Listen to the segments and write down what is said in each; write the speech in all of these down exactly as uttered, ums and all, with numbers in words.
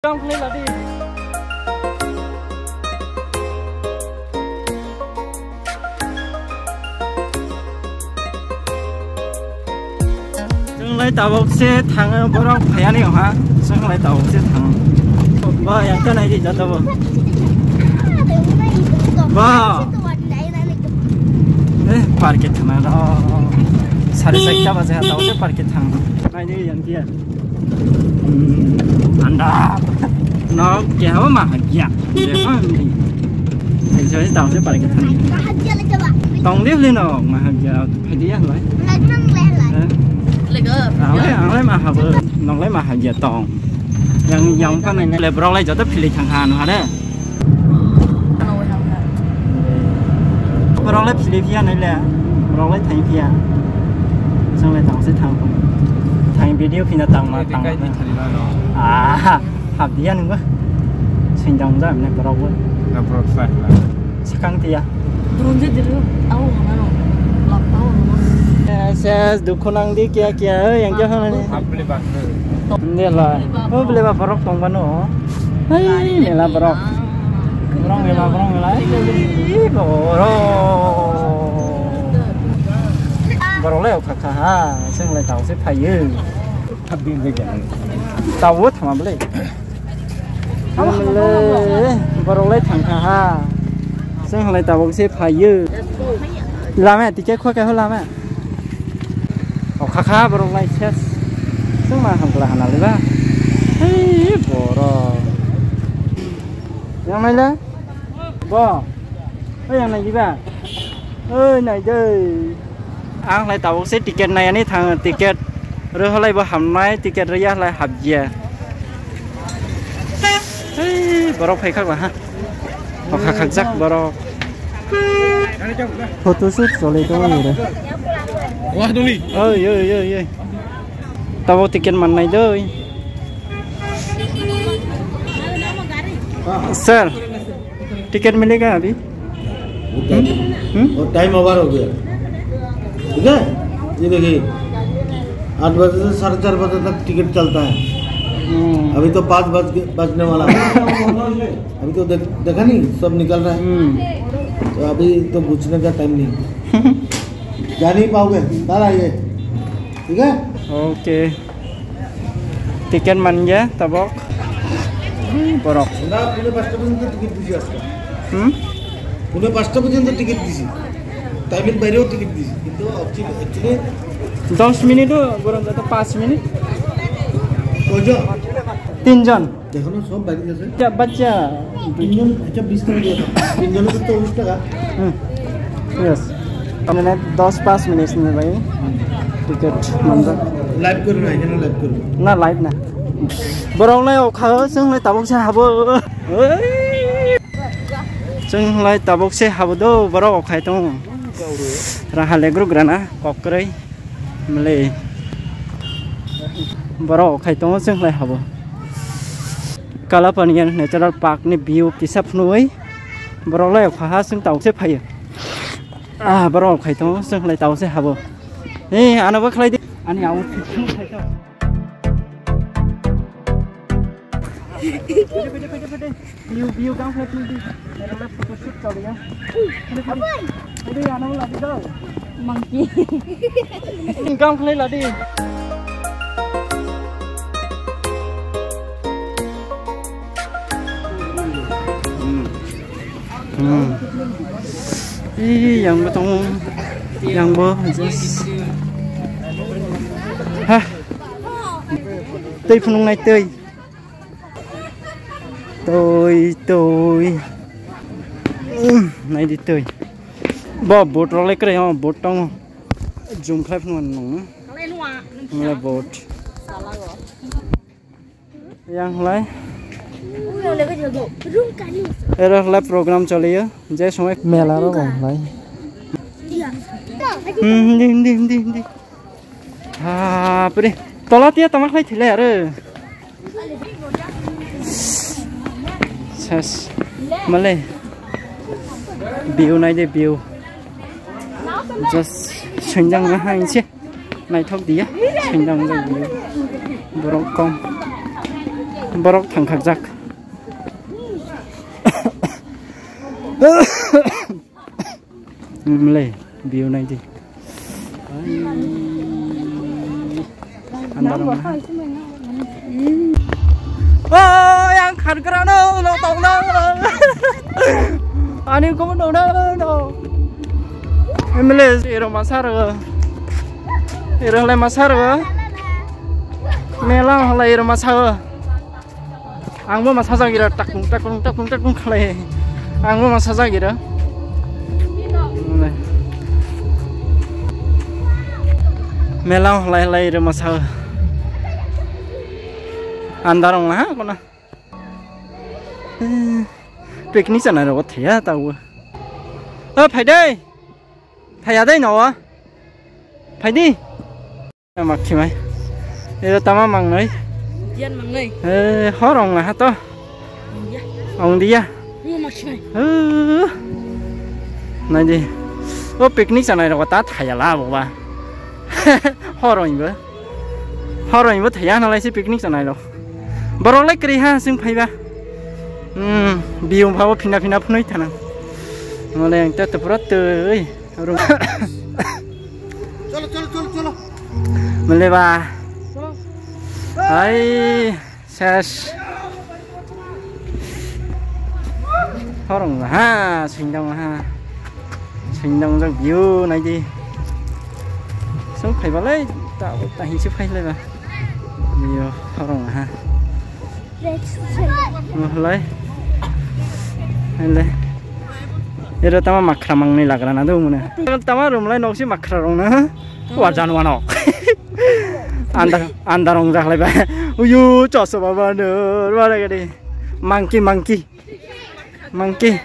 Kam khlai ladi. Chwng lai tabuk se thango, borok phaiya ni ha. Chwng lai tabuk se thango. Ba, yang ta nai di jata bo. Ba. Eh, park e thangna ro. Sare chaita baje ha, tabuk se park e thang. Nai di yang dia. Hmm, anda. No, kya ho ma ha kya? Kya ho ni? Joi tabuk se park e thang. Tong di beli no, ma ha kya? Phai di ya lai. Eh? Ang lai, ang lai ma ha bo. Nong lai ma ha kya tong. Yang, yang pa nai le borok lai joto philai thang ha no ha de. Borok lai philai phiya nai le. Borok lai thang phiya. Chwng lai tang se thang. Thang video phina tang ma tang. Ah, hap dia nungba. Sing dang ja ne borok bo. Na borok sa. Sakang tia. Durunde diru, au hana no. Laptao no. Ses, dukhu nang di kya kya, oi, yang kya hana ni. Hap beli bak. Inde la. Oh, beli bak borok tong bano. Hai, nela borok. Borok nela, borok nela. Ih, borok. Borok le kha kha ha, seng le tau se phayu. Hap din de kya. Tau thama beli. Borok lai thang kha ha. Chwng lai tabuk se phayu. Lama ticket khoi kha lama. O kha kha borok lai ses. Chwng ma ham kla hana le ba. Hei borok. Yang nai le? Bo. Oi yang nai di ba. Oi nai dei. Ang lai tabuk se ticket nai ani thang ticket rw halai bo hamnai ticket rw ya halai hap ya. Hei, borok phai khak ba ha. Hokha khakjak borok. Photo shoot choli tongo ni re. Wah duli. Oi oi oi oi. Tabuk ticket man nai doi. Sir. Ticket मिलेगा अभी? वो टाइम, हम्म? वो time over हो गया। ठीक है, ये देखिए, आठ बजे से साढ़े चार बजे तक टिकट चलता है। हम्म। अभी तो पाँच बज के, बजने वाला है। अभी तो देख, देखा नहीं, सब निकल रहा है। हम्म। तो अभी तो घुसने का टाइम नहीं। जा नहीं पाओगे, कल आइए। ठीक है? ओके। টিকেট মানগে tabok. Borok. না, পুনে পাঁচটা পর্যন্ত টিকিট দিছি আজকে। হুম? পুনে পাঁচটা পর্যন্ত টিকিট দিছি। টাইমের বাইরেও টিকিট দিছি। কিন্তু অ্যাকচুয়ালি দশ মিনিটও বরং যত পাঁচ মিনিট। কয়জন? তিনজন। এখনো সব বাইরে আছে। বাচ্চা, বাচ্চা। তিনজন, আচ্ছা, বিশ টাকা দিয়ে দাও। তিনজনের তো চল্লিশ টাকা। হুম। Yes. মানে দশ পাঁচ মিনিট নিয়ে ভাই। টিকিট মন্দ। লাইভ করে না, এখানে লাইভ করবে। না, লাইভ না। Borok lai o kha, chwng lai tabuk se habo. Chwng lai tabuk se habo do, borok o khai tongo. Raha le gruk rana, kok kwrwi. Mle. Borok o khai tongo, chwng lai habo. Kalapanian Natural Park ni view kisa phunui. Borok lai o kha ha, chwng tabuk se phaio. Ah, borok khai tongo, chwng lai tau se habo. Hey, ano bo khlai di. Ani outfit khai to. Pede, pede, pede, pede. View, view kang khlai di. Ano le photoshoot choli ya. Pede, pede. Pede, ano la di do. Monkey. Kang khlai la di. Hmm. Ih, yang bo tongo. Yang bo, just. Hah. Twi phunuk nai twi. Twi, twi. Hmm, nai di twi. Bo, boat rok le kwrwi, oh, boat tongo. Zoom khlai phunuk nang. Nang le boat. Yang lai. Ero lai program choliyo, je somoi mela ro bong lai. Hmm, hindi, hindi, hindi, hindi. Bapre, tola tiya tama khlai thile aro. Ses, male. View nai de view. Just senjang na hai se. Naithok diya, sengdang jai biyo. Borok kom. Borok thangkhakjak. Mle, view naidi. Andar wngha. Oh, yang khargrano, no tongno. Ani kumu no, no, no. Mle, ero masaro. Ero le masaro. Mela hola ero masaro. Ang bo masa jagira takung takung takung takung khalai. Ang bo masa jagira. Melang halai halai re masa. Andar ong ha kono. Picnic sana ro thaya ta wo. O phaidai. Thaya dai no. Phaidi. Mak khimai. Ero tama mangnoi. Diyan mangnoi. Eh, hor ong ha to. Ong dia. Ong dia. Ong mak khimai. Eh. Nai di. O picnic sanai rok ta thaya la bo ba. Hor ong bo. Hor ong bo thaya na lai si picnic sanai rok. Borok lai kri ha sing phai ba. Hmm, biyo ba bo phina phina phunoi thana. Mole ang ta pura tei. Aro. Cholo, cholo, cholo, cholo. Mole ba. Cholo. Hai, ses. Horong ha, sindong ha. Sindong jok view nai di. Song phai balai, ta, ta hinsi phai lai ba. View horong ha. Mo halai. Halai. Ero tama makhra mangni lagra na do mune. Tama rum lai noksi makhra rong na. Wa jan wano. Andar, andar rong jak lai ba. Uyu choso baba no. Wara gadi. Monkey, monkey. Monkey.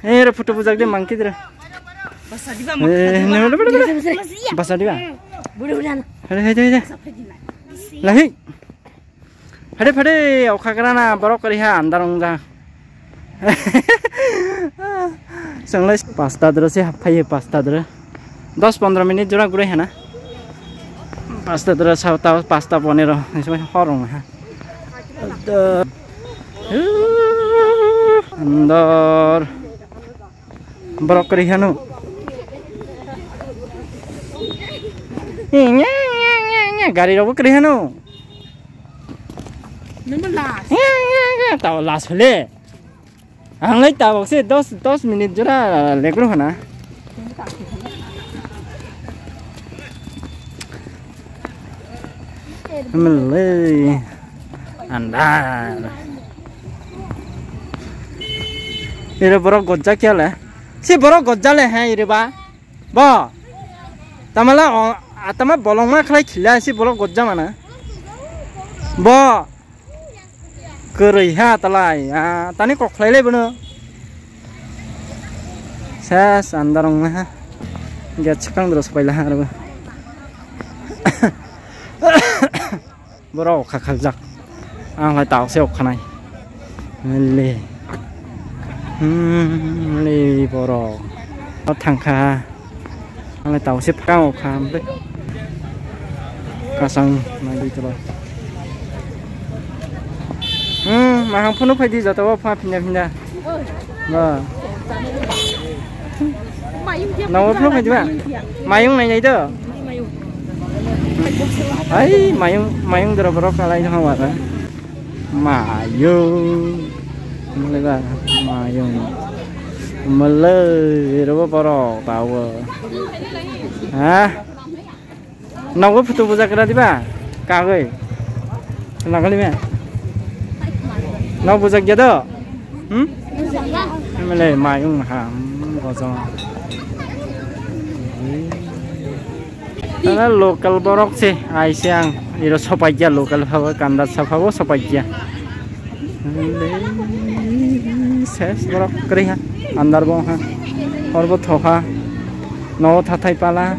Ero photo bujak de monkey dra. Basa diba. Eh, ne, ne, ne, ne. Basa diba. Bure bure na. Hade, hade, hade. Lahi. Phade phade okhagrana borok kariha andar ongja. Songlai pasta dro se happhai pasta dro. Dos pondro minute jora gurai hana. Pasta dro sa ta pasta ponero. Hor ong ha. Andar. Borok kariha no. Gari rok bo kariha no. Nungbo last. Tao last hole. Ang lai tabok se dos, dos minute jora legro hana. Mle andar. Ere borok gojja kya le? Si borok gojja le he ere ba? Bo. Tamala o, atama bolong ma khlai khila si bolong gojja mana. Bo. Kwrwi ha talai. A, tani kok khlai lai bono. Ses andarong na ha. Gate swkang dro swpai la ha ro. Borok kha khaljak. Ang lai tao se ok khanai. Le. Hmm, le borok. O thang kha. Ang lai tao se phang ok kha. Kasang nai di tolo. Hmm, mahang phunu phai di joto o pha phinda phinda. Ba. Nawa phunu phai di ba. Mayung nai nai do. Ai, mayung, mayung dora borok kalai jong wara. Mayung. Mole ba, mayung. Mole, robo borok tawo. Ha? Nogo photo bujak ra diba? Kagoi. Nagali me. Nog bujak ya do? Hmm? Mole, mayung ha. Hmm, gojong. Tala local borok se, ai se ang iro sopaikya local phabo, kanda saphabo sopaikya. Ses borok kwrwi ha, andar bo ha, hor bo thok ha, nogo thathai pala,